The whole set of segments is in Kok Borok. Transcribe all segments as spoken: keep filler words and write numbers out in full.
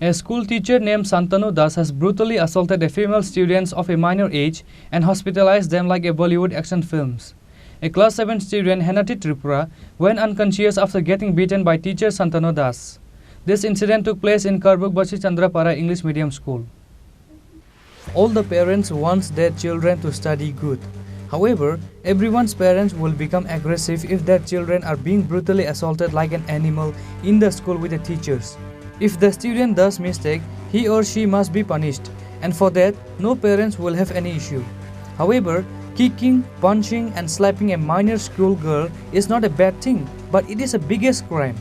A school teacher named Santanu Das has brutally assaulted a female student of a minor age and hospitalized them like a Bollywood action films. A class seven student, Henati Tripura, went unconscious after getting beaten by teacher Santanu Das. This incident took place in Karbuk Bashi Chandrapara English Medium School. All the parents wants their children to study good. However, everyone's parents will become aggressive if their children are being brutally assaulted like an animal in the school with the teachers. If the student does mistake, he or she must be punished, and for that, no parents will have any issue. However, kicking, punching, and slapping a minor school girl is not a bad thing, but it is a biggest crime.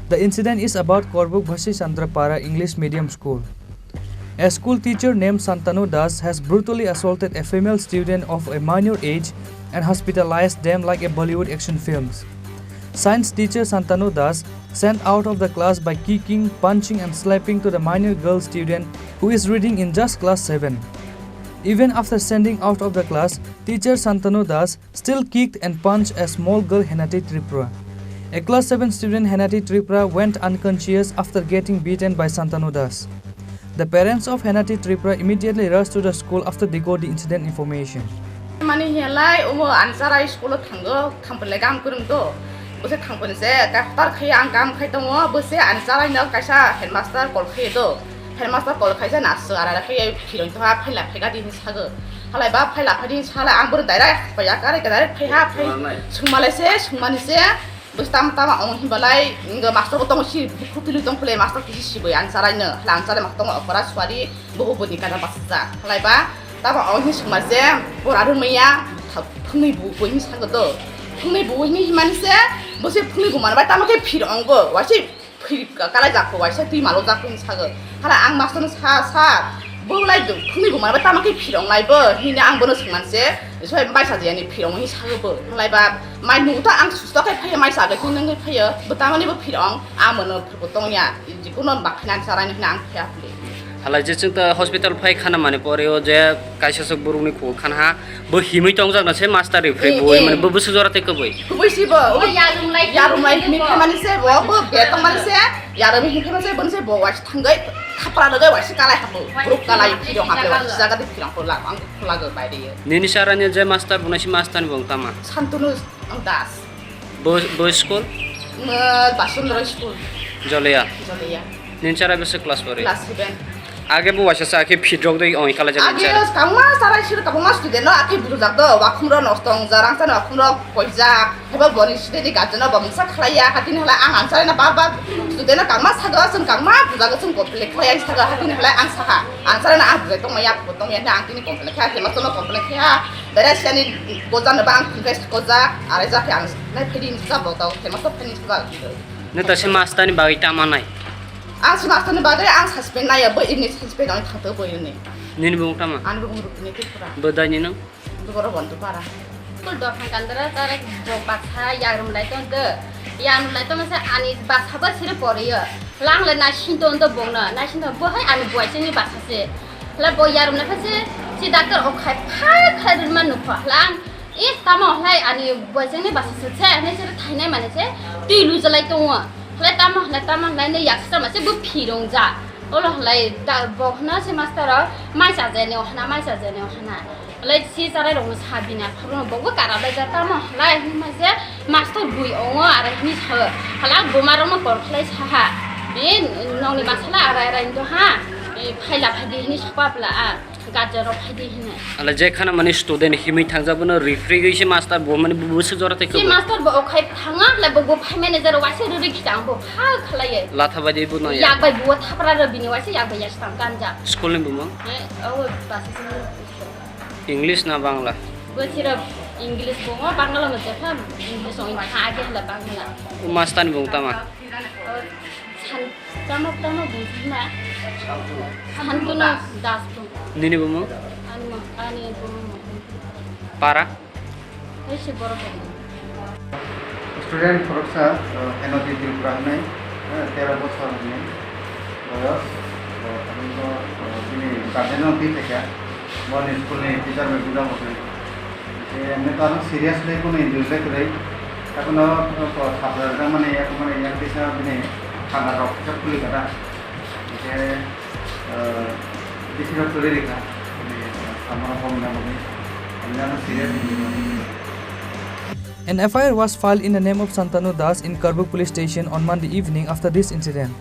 The incident is about Korbuk Bhasi Chandrapara English Medium School. A school teacher named Santanu Das has brutally assaulted a female student of a minor age and hospitalized them like a Bollywood action films. Science teacher Santanu Das sent out of the class by kicking, punching and slapping to the minor girl student who is reading in just class seven. Even after sending out of the class, teacher Santanu Das still kicked and punched a small girl, Henati Tripura. A class seven student, Henati Tripura, went unconscious after getting beaten by Santanu Das. The parents of Henati Tripura immediately rushed to the school after they got the incident information. Mani hiya lai, omo ani chara school o thango, thampani lai gam kwrwng do. Bwse thampani se, ka hotar khai ang gam khai tongo, bwse ani chara no kaisa headmaster call khai do. Headmaster call khai se na swk ara khai phirong to ha phaila phaika di hinwi sago. Halai ba phaila phai di hinwi sala ang bwrwi direct phai ya kare direct phai ha phai. Swngma lai se, swngmani se. Bwstam tama ong hinba lai, nga master bo tongo si, bukhu tuli tong phule master kisi sibui ang charai no, hla ang charai ma tongo okora suari, bo bo ni kana basa ja. Halai ba, tama ong hin suma se, pora rung maya, phungnui bu bu hin sago do. Phungnui bu hin himani se, bo se phungnui bu man bai tama ke phir ong bo, wa se phir kalai jak bo, wa se tui malo jak bo hin sago. Hala ang master no sa, sa, bo lai do, phungnui bu man bai tama ke phir ong lai bo, hin ang bono sungman se, so bai sa jani phir ong hin sago bo. Halai ba, Mai nung ta ang susto khe phaiya, mai sa khe nung phaiya, bo tamani bo phirong, ang mono phirbo tongya, jikuno bakhaina ang sarai hina ang phaiya phili. Halai je chwng ta hospital phai khana mani pore o je kaisa sok borokni khuk khan ha, bo himwi tongjak na se master ri phai Eh, bo eh. Mani bo bwswk jora tei kwbwi. Kubui si bo, o Yarwng lai yarwng lai tongmani ni bo. Phaimani se bo, bo be tongmani se, yarwng ni phaimani se, bo se bo wais thangwi thapra rwgwi wais kalai habo, borok kalai phirong hape wais jaga de phirong ko la ang. Khwlago baire. Nini sarani je master bo naisi master ni bo tama? Santanu Das. Bo, bo school? Basundra school. Joleya. Joleya. Nini sara bese class pori? Class seven. Age bo waisa sa khe phidrok dei ong kala jani. Age sara kangma sara sir kabangma student no ake bujak do wakhumro nostong jarang sana wakhumro koijak. Haiba boni student ni guardian no bo mungsa khlaiya, hatini hala ang ansarena bar bar student no kangma sago, chwng kangma bujago, chwng complain khlaiya sago, hatini hala ang saha ansarena ang bujai tongmaya, bo tongya hwnwi ang tini complain khlaiya, headmaster no complain khlaiya, dara siyani goja no ba ang thungkhe goja, arai jakhe ang nai phedi hinsa bo tau, headmaster phedi hinsa. Neta se master ni bagwi tama nai? Ang se master ni bagwi ang suspend naiya, bo ini suspend ang thangto bo ini. Nini bung tama? Ani bung Rupini Tripura. Bo dai ni nang? Dugoro Bondupara. School dophang kandara tare bo baksa yagrumlai tong de. Yagrumlai tong se ani baksa bo siri poriyo. Lang le naisin tong de bongno. Naisin tong bo hai ani buaisini baksa se. La bo yagrumlai pha se si doctor o khai pha khai run man nukho. Lang is tamo hai ani buaisini baksa se se ne siri thainai mane se twi lujalai tongo. Hlai tamo hlai tamo hlai ne yaksa ma se bo phirong ja. Olo hlai da bo hna se master o mai sa jene o hna mai sa jene o hna. Lai si charai rokno sa bini apharokno, bo bo kara bai ja tamo halai hinma se master bui ongo arai hini sa. Hala buma rokno kol khlai sa ha. E nongni bwsala arai arai do ha. E phaila phai di hini sokwa pla a. Gajar rok phai di hini. Ala je khana mani student himwi thangja bono referee gwi se master bo mani bwswk jora tei si kwbwi. Master bo okhai thanga le bo bo phai manager waise rwrwi khita ang bo pha khlai. Latha bai di bo no ya. Yak bai bo thapra rw bini waise yak bai ya stang kanja. School ni bumung? E o basa. English na Bangla? Bo sirok English bongo, Bangla mo jepha, English ong kha age hla Bangla. O master ni bung tama? O san, tamo, tamo bung ma. Santunu Das bung. Nini bumung? Ani mo, ani bung mo. Para? Hai si borok bung. Student khoroksa, uh, Henoti Tripura hwnwi, uh, tero bochor ni boyos, uh, tabukbo, uh, bini guardian no twi phaikha, boni school ni teacher bai buja bo khe. Hwnkhe neta no seriously kunu injury le kwrwi, takhwno, uh, thapra rwjakmani, yakmani, yak kisa bini thanda rok kisa khuli kha da. Hwnkhe An F I R was filed in the name of Santanu Das in Karbuk police station on Monday evening after this incident.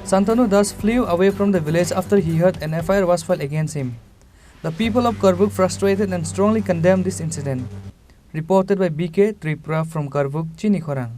Santanu Das flew away from the village after he heard an F I R was filed against him. The people of Karbuk frustrated and strongly condemned this incident. Reported by B K Tripura from Karbuk, Chini Khorang.